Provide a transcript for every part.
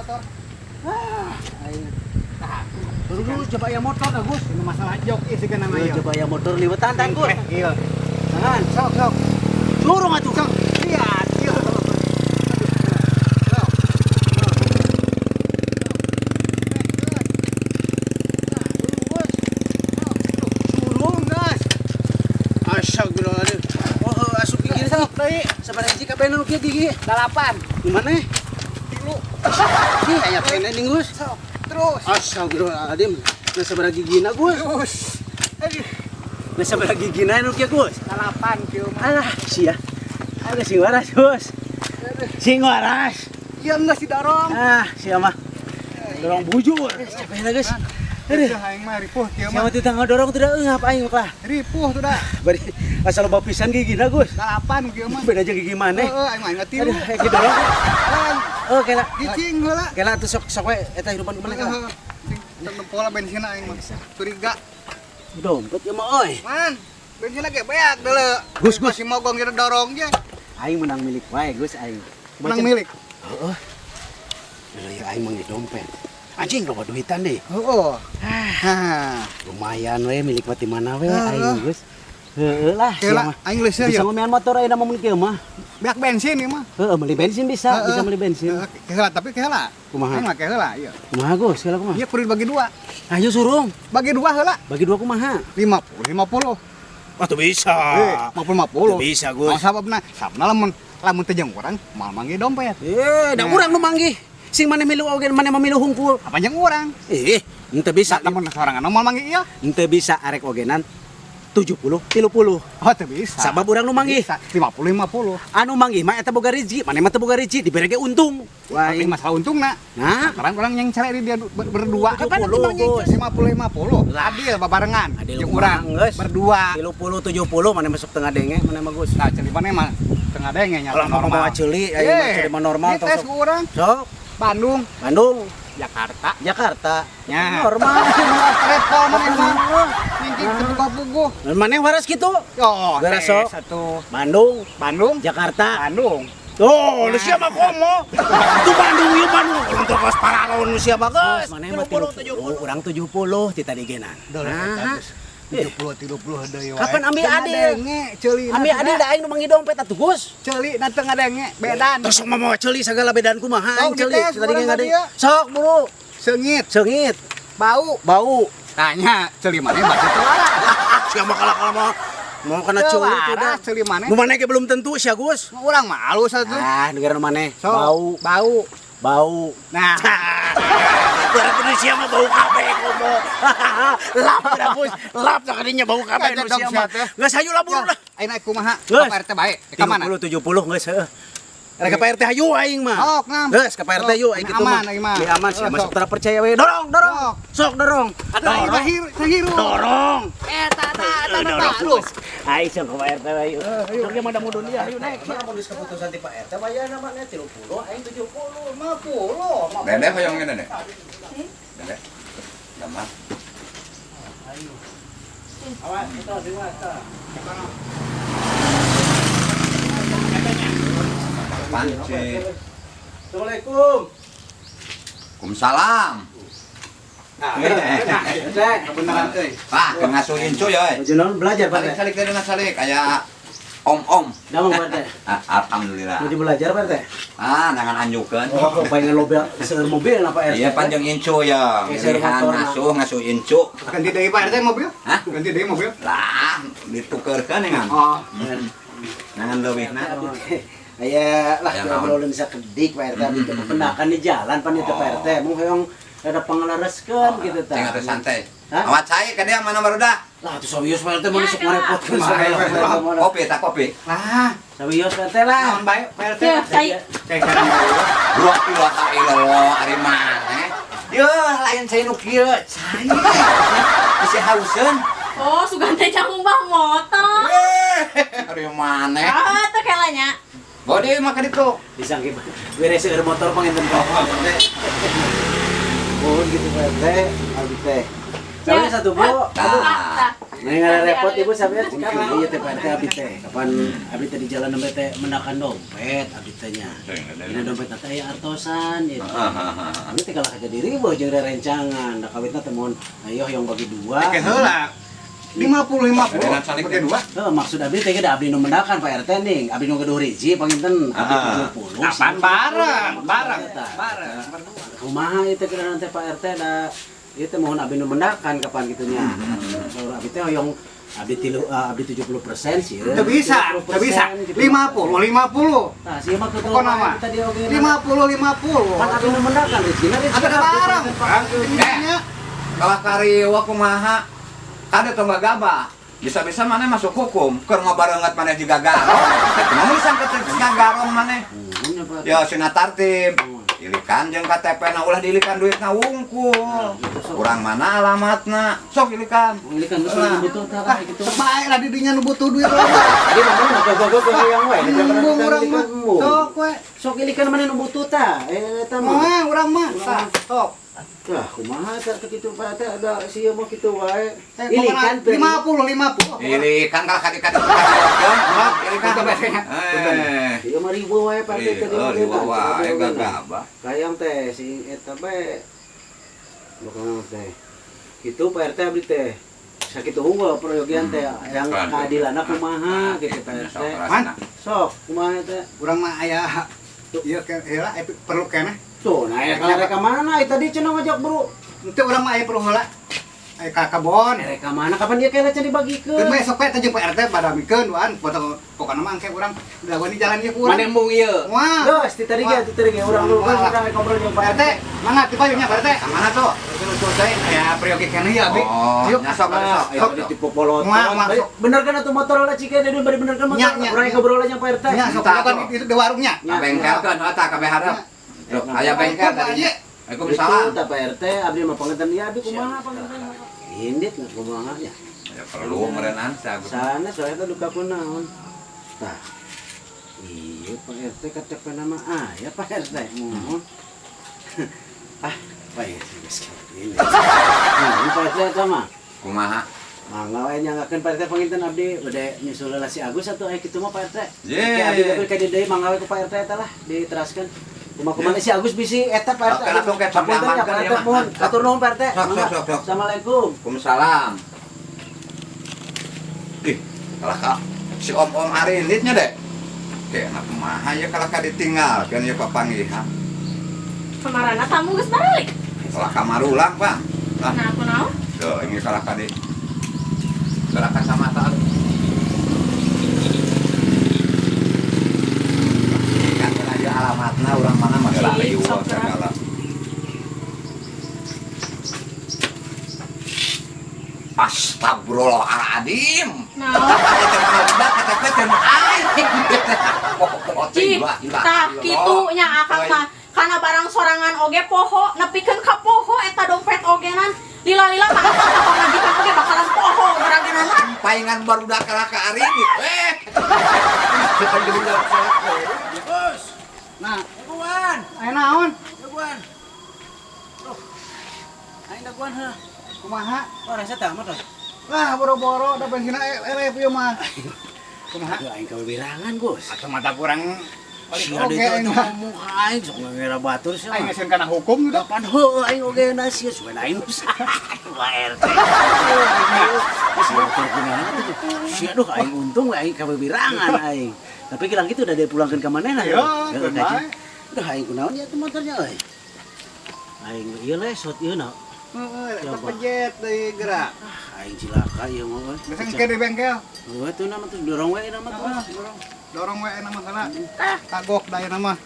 Motor. Ah, aing. Dulu coba ya motor dah, Gus. Ini masalah jok ieu sih nama ieu. Coba ya motor liwetan tan, Gus. Iya. Tangan. Sok sok. Surung atuh. Sok. Lihat, ieu. Surung, guys. Astagfirullahaladzim. Oh, asup gigi Sok deui. Sabaraha hiji kabeh nu kieu gigi? 8. Di mana? 3. Ih, aya keneh ning, Gus. Sok. Terus. Astagfirullahaladzim. Nah, sabaraha gigina, Gus? Terus. Aduh, Nah, sabaraha gigina nu kieu, Gus? 8 kieu mah. Alah, sia. Aduh, sing waras, Gus. Sing waras. Iya enggak sih dorong. Ah, sia mah. Dorong bujur. Capek lah, guys. Aduh. Aduh, aing mah ripuh kieu Sia mah. mah teu tangga dorong tidak eungap aing mah. Ripuh tuh dah. Bari asal loba pisan gigina, Gus. 8 kieu mah. Beda aja gigi maneh. Heeh, aing mah ingat tilu. Aduh, kieu dorong. Aing Oh, kela. cicing heula. Kela atuh sok sok we eta hirupan kumaha kela. Heeh. Sing pola bensin aing mah. Curiga. Dompet ieu mah euy. Man, bensinna ge beak deuleu. Gus, Gus. Masih mogong kita dorong ge. Aing menang milik wae, Gus aing. Menang milik. Heeh. Dulu ya aing manggil dompet. Anjing loba duitan deh. Heeh. Hah. Lumayan we milik mah ti mana we Heeh. aing, Gus. Heeh lah, sia Kela mah. aing leuseur Bisa ya. ngomean motor ayeuna mah mun kieu mah. Beak bensin ieu mah. Heeh, beli bensin bisa, Heeh. bisa beli bensin. Heeh, keheula tapi keheula. Kumaha? Aing mah keheula ieu. Kumaha Gus, heula kumaha? Ieu kudu dibagi dua. Ayo surung. Bagi dua heula. Bagi dua kumaha? 50 50. Wah, tuh bisa. Eh, 50 50. Teu bisa, Gus. Oh, sababna, sababna lamun lamun teu jeung urang moal manggih dompet. Eh, da Nah. urang nu manggih. Sing maneh milu oge maneh mah milu hungkul. Apa jeung urang? Eh, henteu bisa. Lamun sorangan moal manggih ieu. Henteu bisa arek ogenan 70 30. Oh, teu bisa. Sabab urang nu manggih. Bisa. 50 50. Anu manggih mah eta boga rezeki, maneh mah teu boga rezeki, dibere ge untung. Wah, Tapi masalah untungna. Nah, Sekarang orang yang cari di dia berdua. 70, Gus. 50 50. Adil babarengan. Adil Jeung urang kumaha, geus. berdua. 30 70 maneh masuk tengah denge, maneh mah Gus. Nah, ceuli maneh mah tengah denge nya Kalau mau bawa ceuli, ayo mah ceuli mah normal Dites tong ku urang. sok. Sok, Bandung, Bandung, Jakarta. Jakarta. Nya. Normal. Repol maneh mah. Nyingking teu puguh-puguh. Maneh waras kitu. Oh, Geura tes sok. satu. Bandung, Bandung, Jakarta. Bandung. Oh, lu siapa komo? Itu Bandung, ieu Bandung. Urang teh geus paralon lu siapa geus? Maneh mah 30 30, urang 70 ti tadi genan. Nah, 70 30 deui wae. Kapan ambil adil? Ngadenge, ceuli Ambil adil da aing nu manggih dompet atuh Gus. Ceuli na teu ngadenge, bedan. Terus mau mawa ceuli sagala bedan kumaha aing Sok, ceuli dites, tadi ge urang ngadeng. tadi ya. Sok buru, Seungit, seungit, bau. bau. Tanya, ceuli maneh berarti teu waras. Siapa kalah-kalah mau mau kena Teu ceuli tuh dah. waras ceuli maneh. Nu maneh ge belum tentu sia Gus. Urang mah alus atuh. Ah, negara nu maneh Sok, bau, bau. bau. Nah, Berarti nu sia mah bau kabeh komo. Lap dah Gus, lap sakadinya bau kabeh nu Ngajadog sia sia mah. teh. Geus hayu lah buru lah. Ayeuna kumaha? Geus. Ka Pak RT bae. Ka mana? 30 70 geus heuh. Rek ka Pak RT hayu aing mah. Sok, nam. Geus ka Pak RT yuk aing kitu mah. Aman aing mah. Ini aman sih Sok. masuk tara percaya we. Dorong, dorong. Sok. Sok dorong. Dorong. Hiru. Dorong. Eta ta eta ta. Dorong. Aduh. Aing sok ka Pak RT hayu. Sok ge mah mudun dia hayu naik. Mah mun geus keputusan ti Pak RT bayarna mah 30 aing 70. 50. Dede hoyong ngene deh. Dede. Gampang. Awas, itu dewa eta. Panci. Assalamualaikum. Waalaikumsalam. Nah, cek Kebenaran euy. Pak, ke ngasuh incu ya, euy. Baju naon belajar Pak? Salik-salik dari salik kayak om-om. Damang Pak RT. Ah, alhamdulillah. Mau belajar Pak RT? Ah, nangan anjukeun. Oh, pengen lobel seueur mobil lah Pak RT. Iya panjang incu ya, Geser milihan motor, nah. ngasuh ngasuh incu. Ganti deui Pak RT mobil? Hah? Ganti deui mobil. Lah, ditukerkeun dengan. Oh. Nangan leuwihna. Aya lah Aya kita naon? belum bisa kedik Pak RT abdi teh pependakan di jalan pan itu Pak RT. Mung hoyong ada panglereskeun gitu tah. Cing atuh santai. Hah? Awat cai ka dia mana barudak? Lah atuh sawios Pak RT mun sok ngarepotkeun Kumaha, sagala Pak RT? Kopi tak kopi. Lah, Sawios Pak RT lah. naon bae Pak RT? Ya, cai. Cai cai. Dua kilo cai lolo ari maneh. Yeuh, lain cai nu kieu, cai. Bisi hauseun. Oh, sugan teh canggung bah motor. Eh, ari maneh. Ah, teh kelanya. Bawa dia mah ka ditu. Disangki beres seueur motor panginten Pak RT. Mohon gitu Pak RT, abdi teh. Sawios atuh Bu. Tah. Tah. Nah, nggak repot ibu sampai sekarang. Iya teh Pak RT abdi teh. Kapan abdi teh di jalan nembe teh mendakan dompet abdi teh nya. Dina dompet teh aya artosan ieu. Abdi teh kalah jadi riweuh jeung rerencangan. Da kawitna teh mun ayo yang bagi dua. Oke heula. 50 50. Bagi dua. Heuh, maksud abdi teh da abdi nu mendakan Pak RT nih. Abdi nu gaduh riji panginten abdi 70. Apaan bareng, bareng, bareng. Kumaha ieu teh kedanan teh Pak RT da ieu teh mohon abdi nu mendakan kapan kitu nya. Saur abdi teh hoyong abdi tilu abdi 70% sih. Teu bisa, teu bisa. 50 50. Tah sih mah ketua Pokona mah. tadi oge. 50 50. Kan abdi nu mendakan rezekina rezeki. Ada barang. Eh, kalah kariwa kumaha? Ada tong gabah. Bisa-bisa maneh masuk hukum, keur ngabarengat maneh juga garong. Kumaha disangka garong maneh? Ya sina tartib. Ilikan jeung KTP na ulah diilikan duitna wungkul. Kurang mana alamatna? Sok ilikan. Ilikan geus nu butuh tah kitu. Sok bae lah di dinya nu butuh duit loba. Tadi mah mana gogog yang we. Embung urang mah. Sok we. Sok ilikan mana nu butuh tah? Eta mah. Mah urang mah. Sok. Tah kumaha tah kitu Pak teh ada sieu mah kitu wae. Ilikan 50 50. Ilikan kalah kadi-kadi. Ilikan. Ieu mah ribu wae Pak teh tadi. Ribu wae gagabah. Kayang teh si eta bae. Bakal teh. Kitu Pak RT abdi teh. Sakitu unggul proyogian teh yang keadilanna kumaha gitu Pak RT. Man, sok kumaha teh? Urang mah aya ieu heula perlu keneh. Tuh, nah ya kalau reka mana? Tadi cenah ngajak bro. Itu urang mah aya perlu heula. Aya ka kebon. Reka mana? Kapan dia kayaknya cenah dibagikeun? Keun mah esok we teh jeung Pak RT badamikeun duaan. Pokona mah engke urang dilawani jalan ieu ku urang. Mana embung ieu? Wah. Geus, ti tadi ge, ti tadi ge urang lu urang ngobrol jeung Pak RT. Mangga ti payungnya Pak RT. Ka mana tuh? Aya priyogi keneh ya abdi. Yuk, nyasok Sok, sok. ditipu polot. Moal. Bener kan atuh motor lah cike deui bari bener kan motor. Urang ngobrol aja Pak RT. Nya sok kan itu di warungnya. Ka bengkelkeun eta ka hareup. Tuh, aya bengkel tadi. Waalaikumsalam. Itu Pak RT abdi mah panginten ieu abdi kumaha panginten. Indit nggak kumaha nya. Ya perlu meureunan sana soalnya teh duka kunaon. Tah. Iya Pak RT KTP nama aya Pak RT. Mohon. Ah, Pak ya geus ini. Ini Pak RT eta mah. Kumaha? Mangga we nyanggakeun Pak RT panginten abdi bade nyusul heula si Agus atuh aya kitu mah Pak RT. Oke abdi deui ka dieu deui mangga we ku Pak RT eta lah diteraskeun. Kumaha si Agus bisi eta Pak RT. Apunten ya Pak RT mohon. Atur nuhun Pak RT. Assalamualaikum. Waalaikumsalam. Ih, kalah ka si om-om arilitnya deh. Kayak kumaha ya kalah ka ditinggalkeun ya papanggihan. Kamarana tamu geus balik. Kalah ka marulang, Pak. Nah, kunaon? Tuh, ini kalah ka di kalah ka kacamata. Kan aja alamatna urang mana mah riweuh segala. Astagfirullahaladzim. Nah, tah kitunya akang mah kana barang sorangan oge poho nepikeun ka poho eta dompet ogenan lila-lila mah akang ka pamajikan oge bakalan poho barageunana. Paingan barudak kalah ka arinit. Bos. Nah, Daguan. Aya naon? Daguan. Tuh. Aing daguan heuh. Kumaha? Oh, rasa teh amat lah. Lah, boro-boro da bensinna elep ieu mah. Kumaha? Aduh, aing kawirangan, Gus. Atuh mata kurang Si ada itu ngomong ka aing sok ngira batur sih. Aing ngeusieun kana hukum gitu. Kapan heuh aing oge na sia sugan aing usaha. Pak RT. Geus motor kumaha tuh. Sia duh aing untung we aing kawirangan aing. Tapi kilang kitu udah dipulangkeun ka manehna ya. Heeh, duh aing kunaon ya tuh motornya euy. Aing ieu lesot ieu na. Heeh, eta pejet deui gerak. Aing cilaka ieu mah euy. Geus engke di bengkel. Heuh tuh nama tuh dorong we nama tuh. Dorong. Dorong we nama heula. Kagok da nama.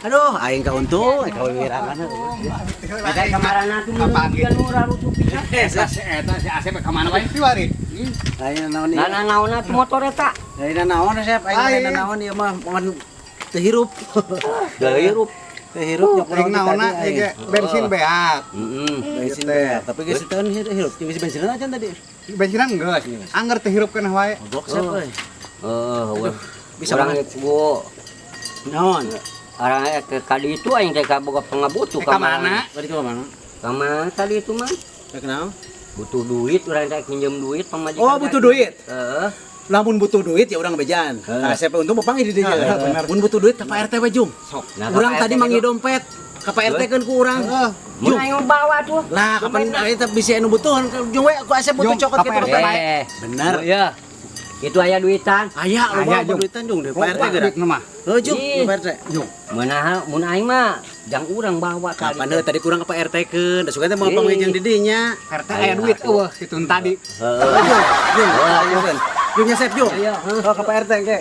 Aduh, aing ka untung, aing kawirangan heuh. Ada kamarana tuh kan murah lucu pisan. Eta si Asep ka mana wae tiwari. Lain naon ieu? Nah, naon atuh motor eta? Lain naon Asep, aing lain naon ieu mah ngan teu hirup. Teu hirup. Teu hirup nyok Aing naonna ieu bensin beak. Heeh, bensin beak. Tapi geus teu hirup, geus bensinan acan tadi. Bensinan geus. Angger teu hirup keneh wae. Mogok Sep euy. Heuh, bisa urang bu. Naon? Orang ke kali itu aing teh ka boga pangabutuh ka mana? Bari ka mana? Ka mana tadi itu mah? Rek naon? Butuh duit urang teh minjem duit pamajikan. Oh, butuh duit. Heeh. Lamun butuh duit ya urang bejan. Heeh. Asep untung papanggih di dinya. Heeh, bener. Mun butuh duit ka Pak RT we Jung. Sok. Nah, Urang tadi manggil dompet. Ka Pak RT keun ku urang. Mun aing bawa tuh. Lah kapan eta bisi anu butuhan Jung we ku Asep butuh Jung, cokot ka kitu Pak RT dompet. Eh, Bener. Ya. Itu aya duitan. Aya loba Aya, Jung. duitan Jung deh Pak RT geura. Duit mah. Heuh Jung, Ih. Pak RT. Jung. Meunah mun aing mah jang urang bawa Kapan kali. heuh tadi kurang ke Pak RT keun, da sugan teh mau Ih. panggil di dinya. RT aya duit eueuh kitu tadi. Heeh. Jung, Jung, Jung. Jung nyasep Jung. Iya, heeh. Oh, ke Pak RT engke.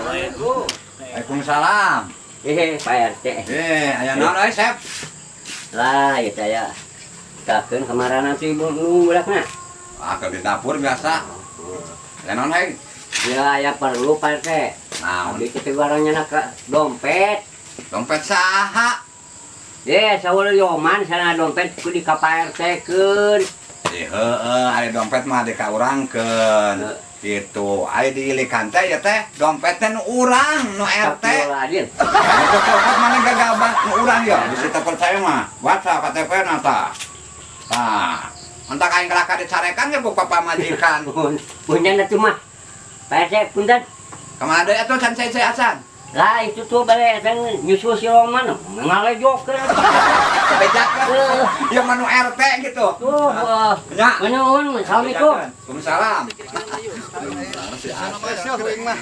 Waalaikumsalam. Eh, Pak RT. Eh, aya naon euy, Sep? Lah, ieu teh aya. Kakeun kamarana tuh ibu nu budakna. Ah, ke di dapur biasa. Aya naon hei? Ya aya perlu Pak RT. Naon? Abdi kitu barangnya nak dompet. Dompet saha? Eh, saur yoman sana dompet ku di ka Pak RT keun. Eh, heeh, ari dompet mah di ka urangkeun. Gitu. Ari diilikan teh ya teh, dompet teh nu urang, nu RT. Astagfirullahaladzim. Itu cokot mana gagabah nu urang ya, bisa terpercaya mah. Baca KTP na tah. Tah. Entak aing kelaka dicarekan ge ku pamajikan. Punya atuh mah. Pak RT punten. Kamana deui atuh can cai-cai acan? Lah itu tuh balik kan nyusul si Roman ngalejokeun. Bejakeun. Ya mah nu RT gitu. Tuh, wah. Nya. Nuhun, Assalamualaikum. Waalaikumsalam. Syok aing mah.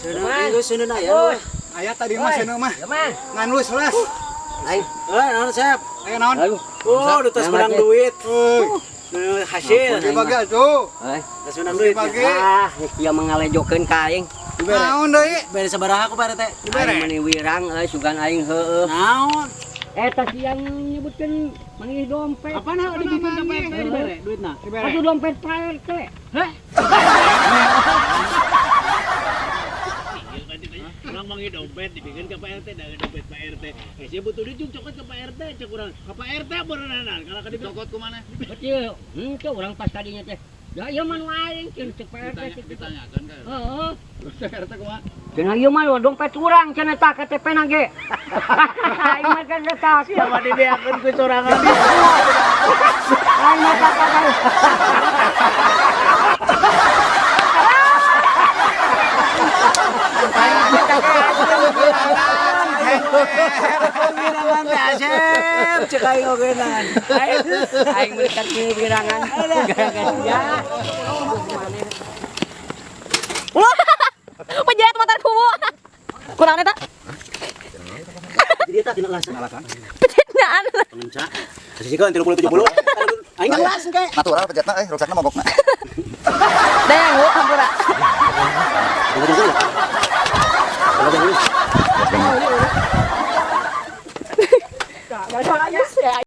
Seuneu geus seuneu aya. Aya tadi mah seuneu mah. Yoman. Ngan lus les. Aing. Eh, naon Sep? Aya naon? Aduh. Oh, dutas menang duit. Eh, hasil. Dibagi atuh. Eh. Geus menang duit. Dibagi. Ah, ieu mangalejokeun ka aing. Naon deui? Bere sabaraha ku Pak RT? Aing meuni wirang euy sugan aing heueuh. Naon? Eta siang nyebutkeun manggih dompet. Apaan heuh dibikeun ka Pak RT dibere duitna? Atuh dompet Pak RT. Heh? Urang manggil dompet dibikeun ka Pak RT, da dompet Pak RT. Eh, sia butuh duit jeung cokot ka Pak RT, cek urang. Ka Pak RT beureunanan, kalau ka dicokot ku maneh? Betul. Henteu urang pas tadinya teh. Da ieu mah nu aing cenah cek Pak RT. Ditanyakeun ka. Heeh. Terus cek RT kumaha? Cenah ieu mah dompet urang cenah tah KTP na ge. Aing mah kan tah. Sama dibeakeun ku sorangan. Aing mah tah. Wirangan teh Asep, cek aing oge nan. Aing meuli wirangan. Gara-gara dia. Wah, penjahit motor kubu. Kurang eta? Jadi eta tina alasan. Pejetnaan. Pengenca. Sisikeun 30 70. Aing ngelas engke. Natural pejetna euy, rusakna mogokna. Dayang, Bu, hampura.